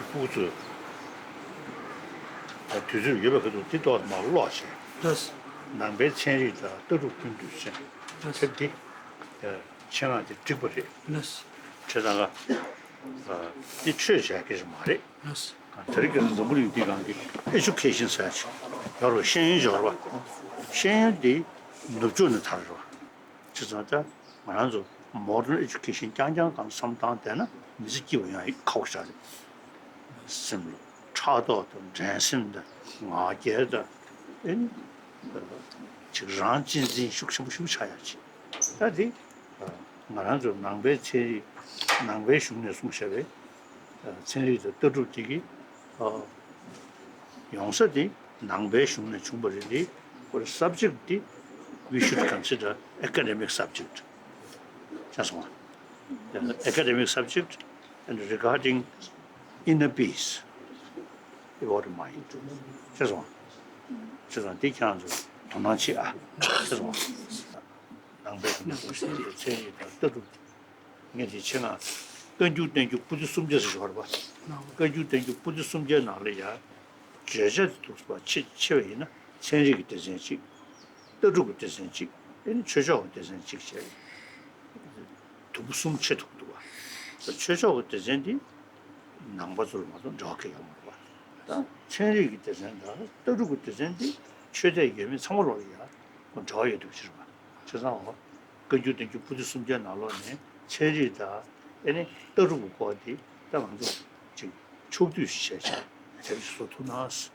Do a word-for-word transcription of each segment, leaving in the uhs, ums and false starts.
ཕྲུ་གུ་ཚོས་དུས་ཚོད་ཡོད་པའི་ཁ་ཐུག་འདི་ཏོག་ཙམ་མར་ཀློག་བྱས། ལགས། ནང་པའི་ཚན་རིག་དང་ལྟ་གྲུབ་ཀུན་འདུས་ཚན། ལགས། དེབ་འདི་ཁྱེད་རང་གིས་བསྒྲིགས་པ་རེད། ལགས། བྱས་ཙང་ཀ་འདི་ཆོས་བྱ་སྐད་ཆ་མ་རེད། ལགས། དེ་རིང་ཁ་སང་འཛམ་བུ་གླིང་འདིའི་སྒང་གི་ཨེ་ཌུ་ཀེ་ཤན་ཟེར་ཡག་ཅིག་ཡོད་རེད་པ། ཤེས་ཡོན་ཡོད་རེད་པ། ཤེས་ཡོན་འདི་ནུབ་ཕྱོགས་ནས་དར་རེད་པ། བྱས་ཙང་ད་ང་རང་ཚོ་མོ་ཌན་ཨེ་ཌུ་ཀེ་ཤན་རྐྱང་རྐྱང་སྒང་བསམ་བཏང་བསྡད་ན་མི་ཚེ་སྐྱིད་པ་ཡོང་ཡག་ཁག་པོ་ཞིག་རེད། སེམས་ལ་ཕྲག་དོག་དང་འགྲན་སེམས་དང་ང་རྒྱལ་དང་ཨེ་ནི་ཅིག་རང་གཅེས་འཛིན་ཤུགས་ཆེན་པོ་ཞིག་ཆགས་ཡག་ཅིག་ད་དེ་ང་རང་ཚོ་ནང་པའི་ཚན་རིག་ནང་པའི་གཞུང་ནས་གསུངས་བཞག་པའི་ཚན་རིག་དང་ལྟ་གྲུབ་དེ་གི་ཡོང་ས་དེ་ནང་པའི་གཞུང་ནས་བྱུང་བ་རེད་དེ། ཁོ་རེ་subject དེ་we should consider academic subject ཆགས་སོང་བ། Academic subject and regarding inner peace, about mind ཆགས་སོང་བ། ཆགས་སོང་བ་དེ་ཁྱེད་རང་ཚོ་དོ་སྣང་བྱེད་ཨ། ཆགས་སོང་བ། ནང་པའི་གཞུང་ནས་གསུངས་བཞག་པའི་ཚན་རིག་དང་ལྟ་གྲུབ། ངས་དེ་ཆེད་མངགས་བཀའ་འགྱུར་བསྟན་འགྱུར་པོ་ཏི་སུམ་བརྒྱ་ཟེར་ཞོར་བ། བཀའ་འགྱུར་བསྟན་འགྱུར་པོ་ཏི་སུམ་བརྒྱའི་ནང་ལ་ཡང་བརྗོད་བྱ་དེ་འདུག་པ་ཆེ་ཆེ་བ་ཡིན་ན་ཚན་རིག་གི་སྡེ་ཚན་གཅིག་ལྟ་གྲུབ་ཀྱི་སྡེ་ཚན་གཅིག་ཨེ་ནི་ཆོས་ཕྱོགས་ཀྱི་སྡེ་ཚན་གཅིག་བྱས། དུམ་བུ་གསུམ་ཕྱེ་ཐུབ་འདུག་པ། ཆོས་ཕྱོགས་ཀྱི་སྡེ་ཚན་འདི་ནང་པ་ཚོ་ལ་མ་གཏོགས་འབྲེལ་བ་གང་ཡང་ཡོད་མ་རེད་པ། ད་ཚན་རིག་གི་སྡེ་ཚན་དང་ལྟ་གྲུབ་ཀྱི་སྡེ་ཚན་འདི་ཆོས་དད་ཡོད་མེད་ཚང་མ་ལོག་ལ་ཡང་འབྲེལ་བ་ཡོད་འདུག་ཕྱིར་པ། བྱས་ཙང་འོ། བཀའ་འགྱུར་བསྟན་འགྱུར་པོ་ཏི་སུམ་བརྒྱའི་ནང་ལོགས་ནས་ཚན་རིག་དང་ཨེ་ནི་ལྟ་གྲུབ་ཀྱི་སྐོར་འདི་ད་ང་ཚོ་ཅིག་ཕྱོགས་བསྡུས་ཤིག་བྱས་བྱས་དེབ་ཅིག་བཟོ་ཐུབ་ན་ཟེར།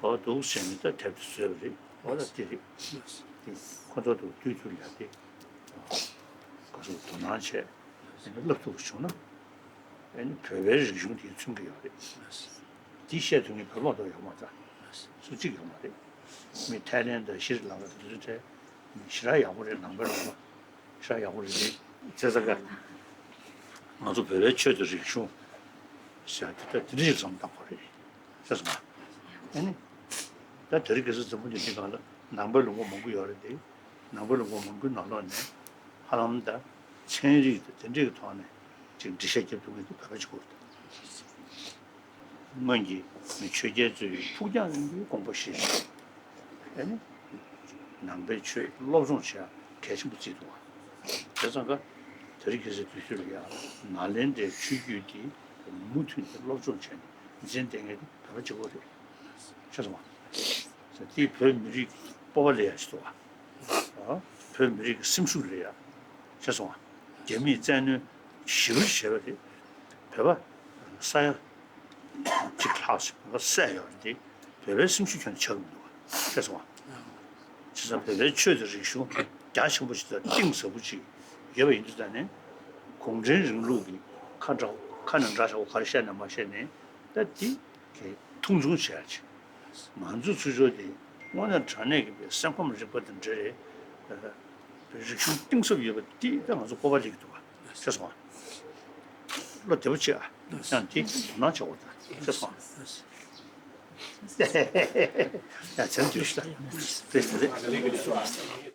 འོ་འདུག་བྱས་ནས་ད་དེབ་དེ་བཟོས་པ་རེད། འོ་ད་དེ་རེད། དེ་ཁོ་ཚོ་དུ་དུས་ཚོད་ཡག་དེ་ག་ཚོད་དོ་སྣང་བྱས་ཨེ་ནི་བསླབ་ཐུབ་པ་བྱུང་ན་ཨེ་ནི་བོད་པའི་རིག་གཞུང་དེ་མཚོན་གྱི་ཡོད་རེད། དེ་བཤད་ཐུབ་མཁན་བོད་མ་གཏོགས་ཡོད་མ་རེད། སུ་གཅིག་ཡོད་མ་རེད། མི་ཐའི་ལན་དང་ཤྲི་ལང་ཀ་དང་དེ་ཚོའི་གྲས་ཞེ་དྲག་ཡག་པོ་རེད། ནང་པའི་ལུང་པ་ཞེ་དྲག་ཡག་པོ་རེད་དེ། བྱས་ཙང་ཀ་ང་ཚོ་བོད་པའི་ཆོས་དང་རིག་གཞུང་ཟེར་དེ་ད་དེ་འདྲ་ཞིག་བསམ་བཏང་དགོས་རེད། ཤེས་སོང་ང་། ཨ་ནི། ད་དེ་རིང་ཁ་སང་འཛམ་བུ་གླིང་འདི་སྒང་ལ་ནང་པའི་ལུང་པ་མང་པོ་ཡོད་རེད་དེ། ནང་པའི་ལུང་པ་མང་པོའི་ནང་ལོགས་ནས་ཧ་ལམ་ད་ཚན་རིག་དང་དེ་འདྲའི་གི་ཐོག་ནས་ཅིག་འགྲེལ་བཤད་རྒྱབ་ཐུབ་མཁན་དེ་བོད་པ་གཅིག་པོ་རེད། སྔོན་གྱི་མི་ཆོས་རྒྱལ་ཚོས་ཕུགས་རྒྱང་རིང་པོའི་དགོངས་པ་བཞེས་ཤིང་། ཨ་ནི། ནང་པའི་ཆོས་སློབ་སྦྱོང་བྱེད་ཡ་གལ་ཆེན་པོ་བརྩིས་འདུག་བ། བྱས་ཙང་ཀ་དེ་རིང་ཁ་སང་དུས་ཚོད་ལ་ཡ་ནཱ་ལེནྡྲའི་ཆོས་བརྒྱུད་འདི་མུ་མཐུད་ནས་སློབ་སྦྱོང་བྱས་ནས་འཛིན་བསྡད་མཁན་དེ་བོད་པ་གཅིག་པོ་རེད། ཤེས་སོང་ང་། དེས་བོད་མི་རིགས་ཀྱི་སྤོབས་པ་ལེན་ཡ་ཞིག་འདུག་བ། བོད་མི་རིགས་ཀྱི་སེམས་ཤུགས་ལེན་ཡ། ཤེས་སོང་ང་། རྒྱ་མིས་བཙན་གནོན་ཞེ་པོ་ཅིག་བྱས་པ་རེད། བོད་པ་ས་ཡ་གཅིག་ལྷག་ཅིག་བོད་པ་བསད་ཡོད་རེད་དེ། བོད་པའི་སེམས་ཤུགས་ཁྱོན་ནས་ཆག་གི་མི་འདུག་བ། ཤེས་སོང་ང་། བྱས་ཙང་བོད་པའི་ཆོས་དང་རིག་གཞུང་རྒྱ་ཆེན་པོ་ཞིག་དང་གཏིང་ཟབ་པོ་ཅིག་ཡོད་པ་ཡིན་དུས་ད་ནས་གུང་ཁྲན་རིང་ལུགས་ཀྱི་ཁ་འདྲ་ཁ་ནང་འདྲ་ཆགས་པོ་ག་རེ་བཤད་ན་མ་བཤད་ནས་ད་འདི་གི་མཐོང་ཆུང་བྱེད་ཡ་ཅིག་ང་ཚོ་ཚུར་ཕྱོགས་དེ་དངོས་གནས་དྲང་གནས་ཀྱི་པའི་སེམས་ཁམས་རིག་པ་དང་འབྲེལ་བའི་རིག་གཞུང་གཏིང་ཟབ་ཡོད་པ་འདི་ད་ང་ཚོ་སྤོབས་པ་སླེབས་ཀྱི་འདུག་བ། ཤེས་སོང་ང་། བློ་བདེ་པོ་བྱེད་ཨ། ཡང་འདི་དོ་སྣང་བྱེད་དགོས་ད། ཤེས་སོང་ང་། ཡང་མཚན་བསྡུས་ཤིག་ད། དེ་དེ་རེད།